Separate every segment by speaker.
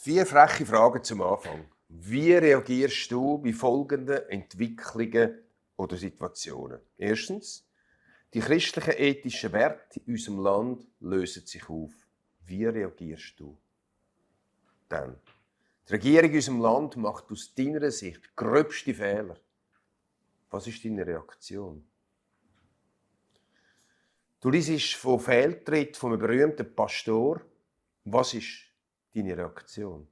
Speaker 1: 4 freche Fragen zum Anfang. Wie reagierst du bei folgenden Entwicklungen oder Situationen? Erstens, die christlichen ethischen Werte in unserem Land lösen sich auf. Wie reagierst du? Dann, die Regierung in unserem Land macht aus deiner Sicht gröbste Fehler. Was ist deine Reaktion? Du liest von Fehltritt von einem berühmten Pastor. Was ist deine Reaktion?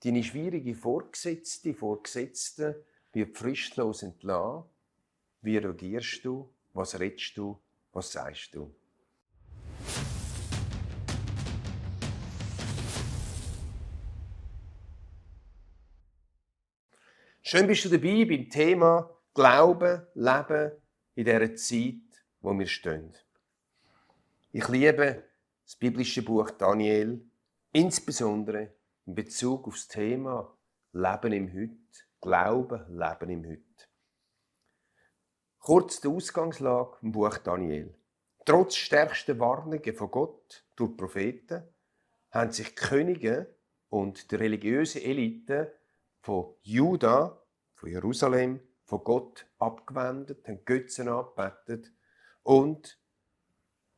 Speaker 1: Deine schwierige Vorgesetzte wird fristlos entlassen. Wie reagierst du? Was redest du? Was sagst du? Schön bist du dabei beim Thema Glauben, Leben in dieser Zeit, wo wir stehen. Ich liebe das biblische Buch Daniel, insbesondere in Bezug auf das Thema Leben im Heute, Glauben, Leben im Heute. Kurz die Ausgangslage im Buch Daniel. Trotz stärkster Warnungen von Gott durch Propheten haben sich die Könige und die religiöse Elite von Juda, von Jerusalem, von Gott abgewendet, haben Götzen angebetet und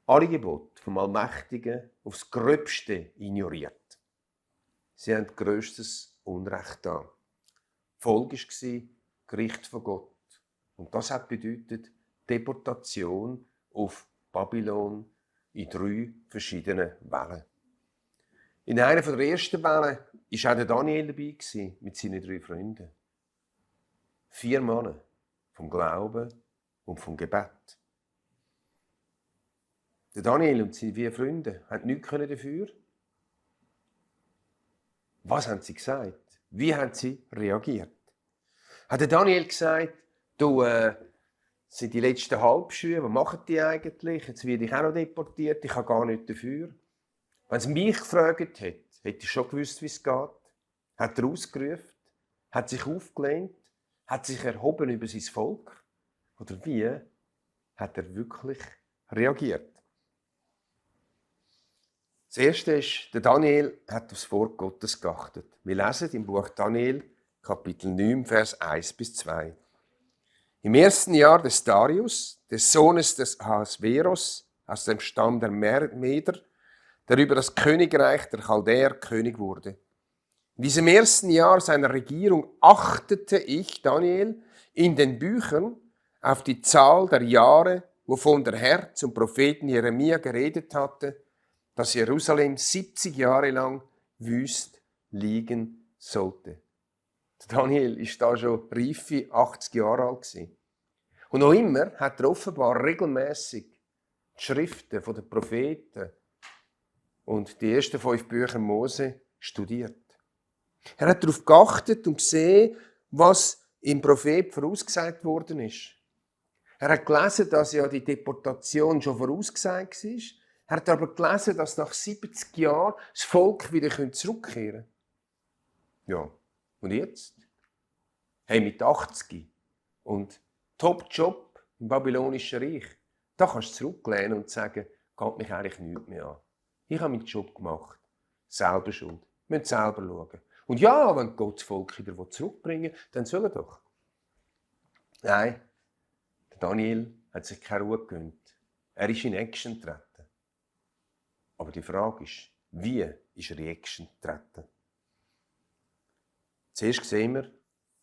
Speaker 1: alle Gebote vom Allmächtigen aufs Gröbste ignoriert. Sie haben grösstes Unrecht getan. Die Folge war Gericht von Gott. Und das hat bedeutet Deportation auf Babylon in 3 verschiedenen Wellen. In einer der ersten Wellen war auch der Daniel dabei mit seinen 3 Freunden. 4 Männer vom Glauben und vom Gebet. Der Daniel und seine 4 Freunde haben nichts dafür. Was haben sie gesagt? Wie haben sie reagiert? Hat der Daniel gesagt, du, sind die letzten Halbschuhe, was machen die eigentlich? Jetzt werde ich auch noch deportiert, ich habe gar nichts dafür. Wenn es mich gefragt hätte, hätte ich schon gewusst, wie es geht. Hat er ausgerufen, hat sich aufgelehnt, hat sich erhoben über sein Volk? Oder wie hat er wirklich reagiert? Das Erste ist, der Daniel hat aufs Wort Gottes geachtet. Wir lesen im Buch Daniel, Kapitel 9, Vers 1-2. Im 1. Jahr des Darius, des Sohnes des Ahasveros, aus dem Stamm der Meder, der über das Königreich der Chaldäer König wurde. In diesem 1. Jahr seiner Regierung achtete ich, Daniel, in den Büchern auf die Zahl der Jahre, wovon der Herr zum Propheten Jeremia geredet hatte, dass Jerusalem 70 Jahre lang wüst liegen sollte. Daniel ist da schon reife 80 Jahre alt gewesen. Und noch immer hat er offenbar regelmäßig die Schriften der Propheten und die ersten 5 Bücher Mose studiert. Er hat darauf geachtet und gesehen, was im Prophet vorausgesagt worden ist. Er hat gelesen, dass ja die Deportation schon vorausgesagt war. Er hat aber gelesen, dass nach 70 Jahren das Volk wieder zurückkehren kann. Ja, und jetzt? Hey, mit 80 und Top-Job im Babylonischen Reich, da kannst du zurücklehnen und sagen, geht mich eigentlich nichts mehr an. Ich habe meinen Job gemacht. Selber schuld. Wir müssen selber schauen. Und ja, wenn Gott das Volk wieder zurückbringen will, dann soll er doch. Nein, Daniel hat sich keine Ruhe gegönnt. Er ist in Action getreten. Aber die Frage ist, wie ist er in Action getreten? Zuerst sehen wir,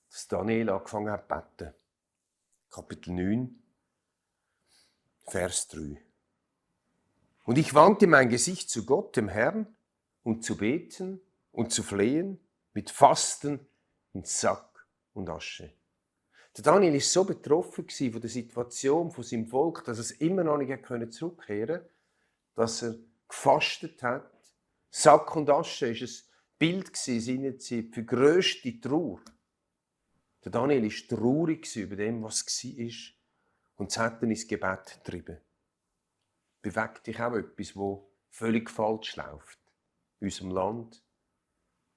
Speaker 1: dass Daniel angefangen hat zu beten. Kapitel 9, Vers 3. Und ich wandte mein Gesicht zu Gott, dem Herrn, und zu beten und zu flehen mit Fasten in Sack und Asche. Der Daniel war so betroffen von der Situation von seinem Volk, dass es immer noch nicht zurückkehren konnte, dass er gefastet hat. Sack und Asche war ein Bild seiner Zeit für grösste Trauer. Der Daniel war traurig über dem, was war, und es hat ihn ins Gebet getrieben. Bewegt dich auch etwas, das völlig falsch läuft? In unserem Land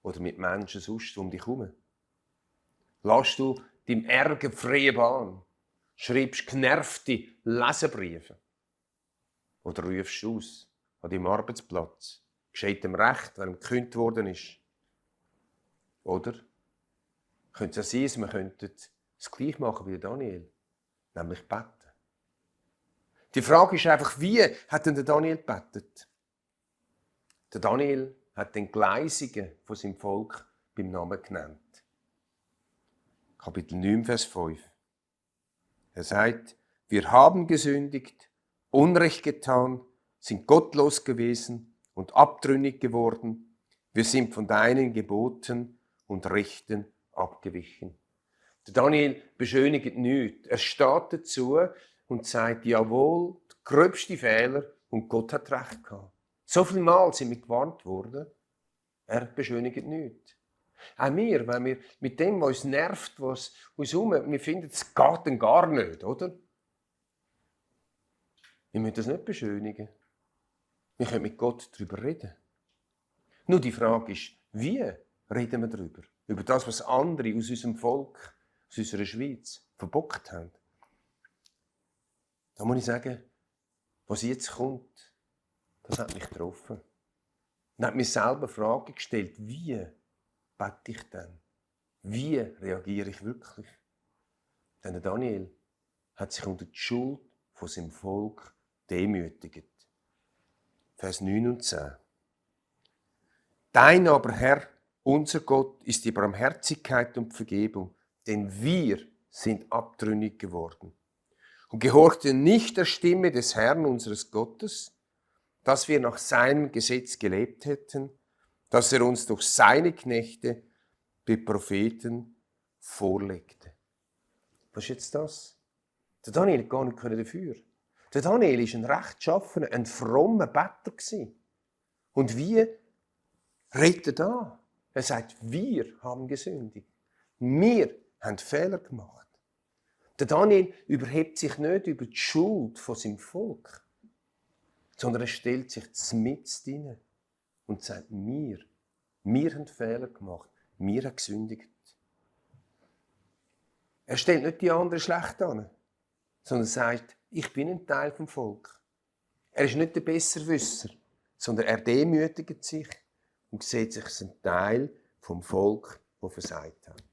Speaker 1: oder mit Menschen sonst um dich herum? Lass du deinem Ärger freie Bahn? Schreibst genervte Leserbriefe? Oder rufst du aus an deinem Arbeitsplatz? Geschieht ihm recht, wenn ihm gekündigt worden ist? Oder könnte es ja sein, dass wir könnten das Gleiche machen wie Daniel, nämlich beten. Die Frage ist einfach, wie hat denn der Daniel gebetet? Der Daniel hat den Gleisigen von seinem Volk beim Namen genannt. Kapitel 9, Vers 5. Er sagt, wir haben gesündigt, Unrecht getan, sind gottlos gewesen und abtrünnig geworden. Wir sind von deinen Geboten und Rechten abgewichen. Der Daniel beschönigt nichts. Er steht dazu und sagt, jawohl, der gröbste Fehler und Gott hat recht gehabt. So viel Mal sind wir gewarnt worden. Er beschönigt nichts. Auch wir, wenn wir mit dem, was uns nervt, was uns wir finden, es geht dann gar nicht, oder? Wir müssen das nicht beschönigen. Wir können mit Gott darüber reden. Nur die Frage ist, wie reden wir darüber? Über das, was andere aus unserem Volk, aus unserer Schweiz verbockt haben. Da muss ich sagen, was jetzt kommt, das hat mich getroffen. Und hat mir selber Fragen gestellt, wie bete ich denn? Wie reagiere ich wirklich? Denn der Daniel hat sich unter die Schuld von seinem Volk demütigt. Vers 9 und 10. Dein aber Herr, unser Gott, ist die Barmherzigkeit und Vergebung, denn wir sind abtrünnig geworden und gehorchten nicht der Stimme des Herrn unseres Gottes, dass wir nach seinem Gesetz gelebt hätten, dass er uns durch seine Knechte, die Propheten, vorlegte. Was ist jetzt das? Der Daniel hat gar nicht dafür. Der Daniel war ein rechtschaffener, ein frommer Better. Und wie redet er da? Er sagt, wir haben gesündigt. Wir haben Fehler gemacht. Der Daniel überhebt sich nicht über die Schuld von seinem Volk, sondern er stellt sich mitten hinein und sagt, wir haben Fehler gemacht, wir haben gesündigt. Er stellt nicht die anderen schlecht an, sondern sagt, ich bin ein Teil vom Volk. Er ist nicht der Besserwisser, sondern er demütigt sich und sieht sich als ein Teil vom Volk, das versagt hat.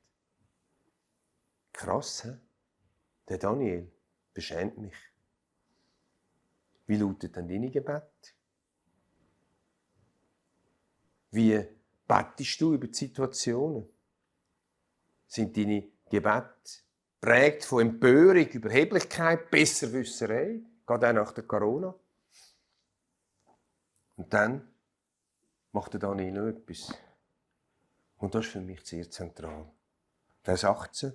Speaker 1: Krass, he? Der Daniel beschämt mich. Wie lautet denn deine Gebet? Wie bettest du über die Situationen? Sind deine Gebete prägt von Empörung, Überheblichkeit, Besserwisserei, gerade auch nach der Corona? Und dann macht der Daniel noch etwas. Und das ist für mich sehr zentral. Vers 18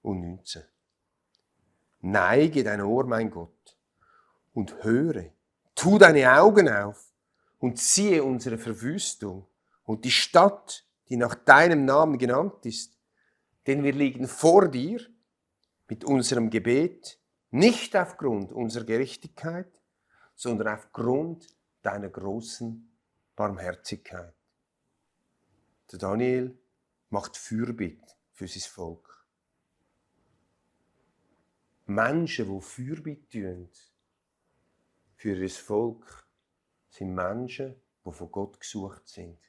Speaker 1: und 19. Neige dein Ohr, mein Gott, und höre, tu deine Augen auf und siehe unsere Verwüstung und die Stadt, die nach deinem Namen genannt ist. Denn wir liegen vor dir mit unserem Gebet, nicht aufgrund unserer Gerechtigkeit, sondern aufgrund deiner großen Barmherzigkeit. Der Daniel macht Fürbitte für sein Volk. Menschen, die Fürbitte tun für ihr Volk, sind Menschen, die von Gott gesucht sind.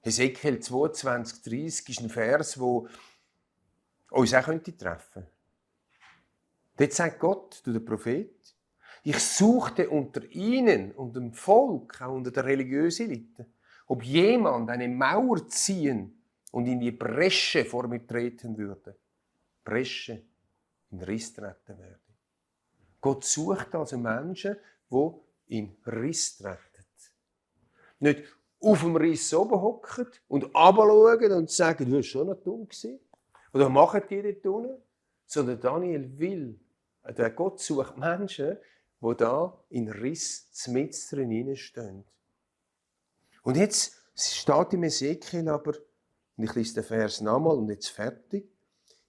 Speaker 1: Hesekiel 22,30 ist ein Vers, der uns auch treffen könnte. Dort sagt Gott, du der Prophet, ich suchte unter ihnen und dem Volk, auch unter der religiösen Elite, ob jemand eine Mauer ziehen und in die Bresche vor mir treten würde. Bresche, in Riss treten werde. Gott sucht also Menschen, die in Riss treten. Nicht auf dem Riss oben hocken und runterschauen und sagen, du warst schon noch dumm gewesen. Oder machen die dort unten? Sondern Daniel will, der Gott sucht Menschen, die da in Riss mitten drin stehen. Und jetzt steht im Ezekiel aber, und ich lese den Vers nochmal und jetzt fertig,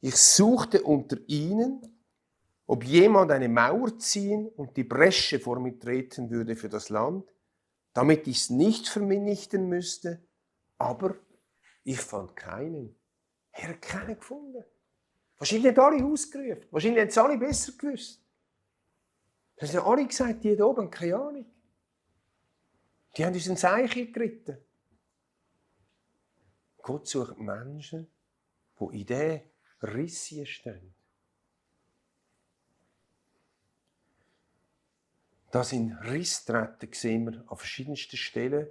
Speaker 1: ich suchte unter ihnen, ob jemand eine Mauer ziehen und die Bresche vor mir treten würde für das Land, damit ich es nicht vernichten müsste, aber ich fand keinen. Er hat keinen gefunden. Wahrscheinlich haben alle ausgerufen. Wahrscheinlich haben es alle besser gewusst. Es haben alle gesagt, die da oben haben keine Ahnung. Die haben uns ins Eichel geritten. Gott sucht Menschen, die in diesen Rissen stehen. Das in Riss treten sehen wir an verschiedensten Stellen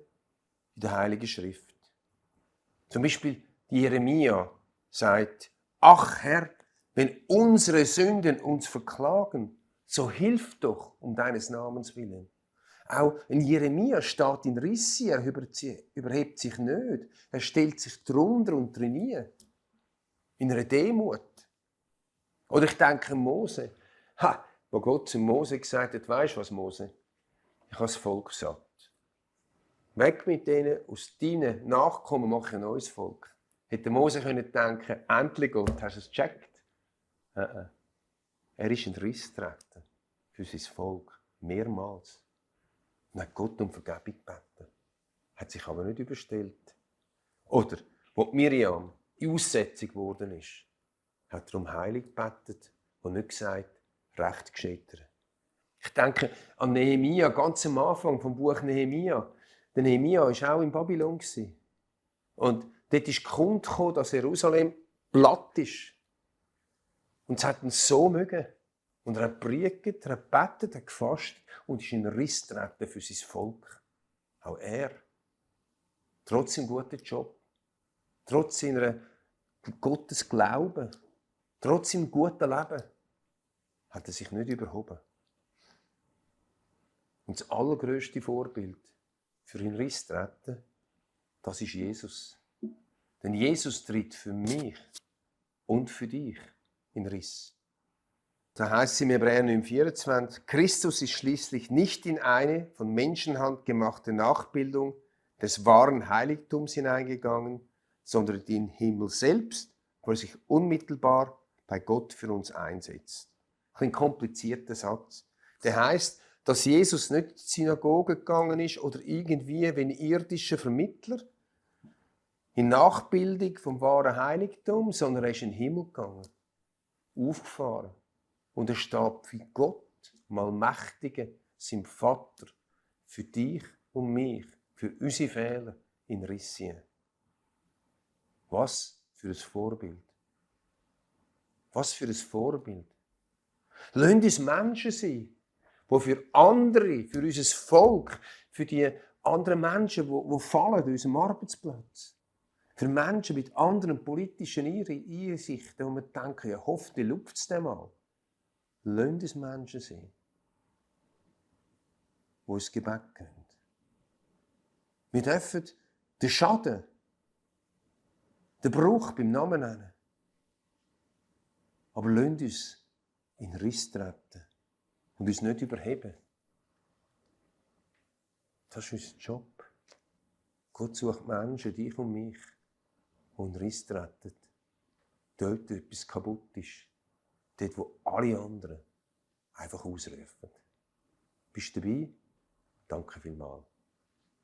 Speaker 1: in der Heiligen Schrift. Zum Beispiel die Jeremia sagt, ach Herr, wenn unsere Sünden uns verklagen, so hilf doch um deines Namens willen. Auch in Jeremia steht in Rissi, er überhebt sich nicht, er stellt sich drunter und trainiert. In einer Demut. Oder ich denke an Mose. Wo Gott zu Mose gesagt hat, weisst du was, Mose? Ich habe das Volk satt. Weg mit denen, aus deinen Nachkommen mache ich ein neues Volk. Hätte Mose können denken, endlich Gott, hast du es gecheckt? Er ist in den Riss getreten für sein Volk. Mehrmals. Und hat Gott um Vergebung gebeten. Hat sich aber nicht überstellt. Oder, wo Miriam in Aussetzung geworden ist, hat er um Heilung gebetet und nicht gesagt, Recht gescheitert. Ich denke an Nehemia, ganz am Anfang vom Buch Nehemia. Der Nehemia war auch in Babylon. Und dort ist Kund gekommen, dass Jerusalem platt ist. Und es hat ihn so mögen. Und er hat gepredigt, er hat gebetet, er hat gefastet und ist in den Riss getreten für sein Volk. Auch er. Trotz seinem guten Job. Trotz seiner Gottes Glauben. Trotz seinem guten Leben. Hat er sich nicht überhoben. Und das allergrößte Vorbild für ihn Riss treten, das ist Jesus. Denn Jesus tritt für mich und für dich in Riss. Da heißt es im Hebräer 9,24, Christus ist schließlich nicht in eine von Menschenhand gemachte Nachbildung des wahren Heiligtums hineingegangen, sondern in den Himmel selbst, wo er sich unmittelbar bei Gott für uns einsetzt. Ein komplizierter Satz. Der heißt, dass Jesus nicht in die Synagoge gegangen ist oder irgendwie wie ein irdischer Vermittler in Nachbildung vom wahren Heiligtum, sondern er ist in den Himmel gegangen, aufgefahren. Und er steht wie Gott, mal Mächtige, sein Vater, für dich und mich, für unsere Fehler in Rissien. Was für ein Vorbild. Was für ein Vorbild. Lasst uns Menschen sein, die für andere, für unser Volk, für die anderen Menschen, die fallen an unserem Arbeitsplatz, für Menschen mit anderen politischen Einsichten, wo wir denken, ja, hoffentlich lupft es dem mal. Lasst uns Menschen sein, die ins Gebet gehen. Wir dürfen den Schaden, den Bruch beim Namen nennen. Aber lasst uns in den Riss treten und uns nicht überheben. Das ist unser Job. Gott sucht Menschen, dich und mich, die in den Riss treten. Dort etwas kaputt ist. Dort, wo alle anderen einfach ausrufen. Bist du dabei? Danke vielmals.